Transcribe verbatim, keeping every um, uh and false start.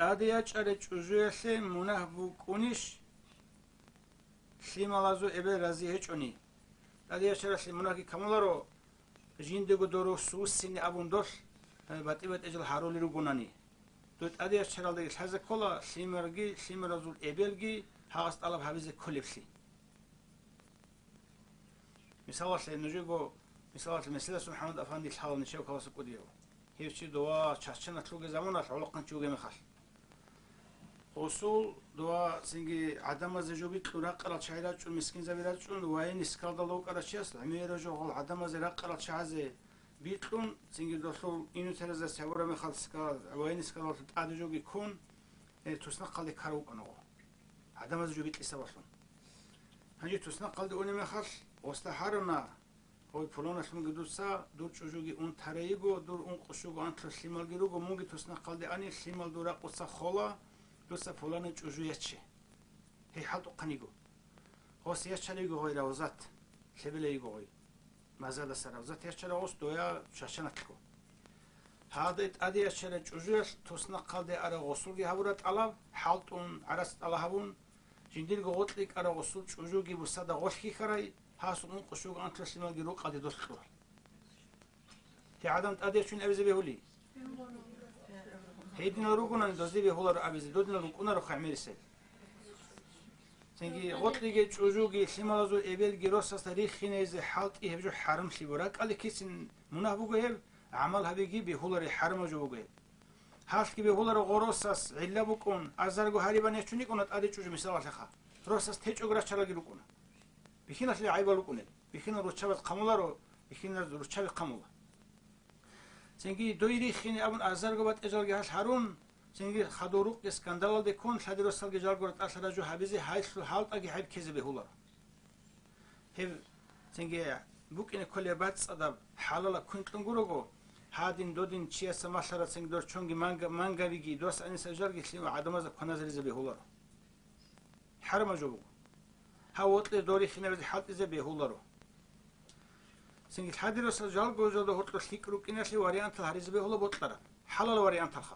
ТӀаде ячӀарай чӀужуялъе мунагь букӀунищ, лъималазул эбел рази гьечӀони? ТӀаде ячаралъе мунагьги камуларо, жиндего дору сусине абун долъ, э, батӀи-батӀи жал гьарулел ругонани. Дой тӀаде ячаралдаги лъазе ккола лъимерги, лъимеразул эбелги гьагъас тӀалаб гьабизе кколеблъи. Мисалалъе, нужего, мисалалъе, Меседасул МухӀаммад Афанди лъала нечев каласа кӀудияв. Гьев чи дова чаччаналъуге заманалъ гӀолохъанчи вугеб мехалъ. Гъусул дова цинги гӀадамазе жо бикьун ракъарал чагӀи рачӀун, мискинзаби рачӀун, военный скалдалда вукӀарав чияс гӀемераб жо гъол гӀадамазе ракъарал чагӀазе бикьун, цинги долъул инутеразда сабураб мехалъ ска-, военный скалдалъул тӀаде жоги ккун, э, туснахъалде ккарав вукӀана гъо. ГӀадамазе жо бикьисабалъун. Гьанже туснахъалде унеб мехалъ, гъосда гьарана, гъой пуланалъунги дуца, дур чӀужуги унтарай йиго, дур ункъо щуго анлъго лъималги руго, мунги туснахъалде ани, лъимал дур ракъуца хола, дуца пуланай чӀужу яче. Гьей хӀалтӀухъан йиго. Гъос ячарай йиго гъой равзат, лъебелай йиго гъой. Мазадаса равзат ячарай гъос доя чаччаналъго. Гьадин тӀаде ячарай чӀужуялъ туснахъалде ара гъосулги гьабура тӀалаб, хӀалтӀун, гӀарац тӀала гьабун, жиндирго гъоркье кӀара гъосул чӀужуги бусада гъолъ хьихьарай, гьасул ункъо щуго анлъго лъималги рукъалде долъ кьурал. Гьей гӀадан тӀаде чун абизе бегьули? Гьединал ругонани дозе бегьуларо абизе, додинал рукӀунаро гӀемерисел. Цинги гъоркьиги чӀужуги лъималазул эбелги росасда риххинейзе хӀалтӀи гьеб жо хӀарамлъи бу, ракӀалде кицин мунагь буго гьеб, гӀамал гьабиги бегьулари хӀарамаб жо буго гьеб. Гьалъги бегьуларо гъо росас гӀилла букӀун, азарго гьарибан ячун йикӀуна тӀаде чӀужу мисалалъеха. Росас течӀого рачалаги рукӀуна. Бихьиналъе гӀайбал рукӀунел. Бихьинал руччабаз хъамуларо, бихьинал руччаби хъамула. Цинги дой риххине абун азарго батӀежалги гьалъ гьарун, цинги хадур рукъги скандалалде ккун, лъади росалги жалго ратӀалъараб жо гьабизе гьайлъул хӀалтӀаги гьеб ккезе бегьуларо. Гьеб цинги букӀине кколеб бацӀцӀадаб хӀалалаб квен кьун гурого, гьадин-додин чияса малъараб цинги дор чонги манга-, мангабиги дос аниса жалги лъимал гӀадамазда кваназаризе бегьуларо. ХӀарамаб жо буго. Гьав вокьи дорихинабизе хӀалтӀизе бегьуларо. Цинги лъадиросал жалго жалда гьоркьор лъикӀ рукӀиналъе вариантал гьаризе бегьула бокьараб, хӀалал варианталха.